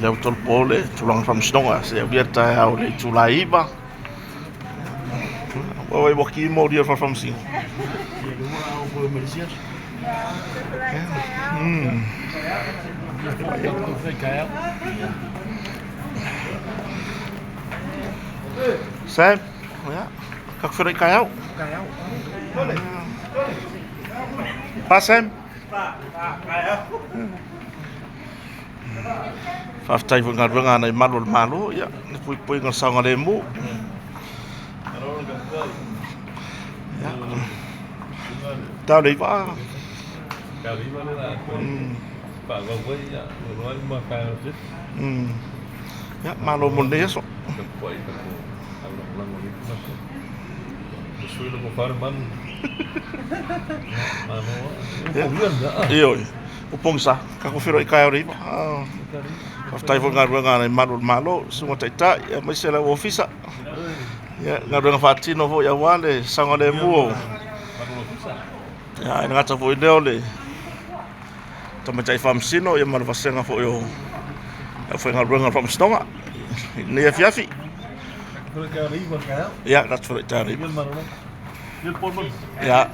Lea ua tolopo le tulaga o le faamasinoga seia aulia le taeao i le itula e 9. Ua ua ki mo lia le faamasinoga. Sam, ia, ka ku kai au. Pa Sam. Faafetai foi i galuega a nai malu o le Malo, ia, le puipuiga o le saogalemu. Ia, tau le iva. Ia, malo mo lenei aso. Ioe. O pogisa, tatou feiloai taeao i le 9. Faafetai foi i galuega a nai malu o le Malo, susuga Taitai aemaise lau ofisa. Ia, galuega faatino foi aua le saogalemu o ia, e le gata foi i lea o le tamaitai faamasino ia ma le vasega foi o le aufaigaluega o le faamasinoga i lenei afiafi. Ia, tatou feiloai taeao i le 9. Ia.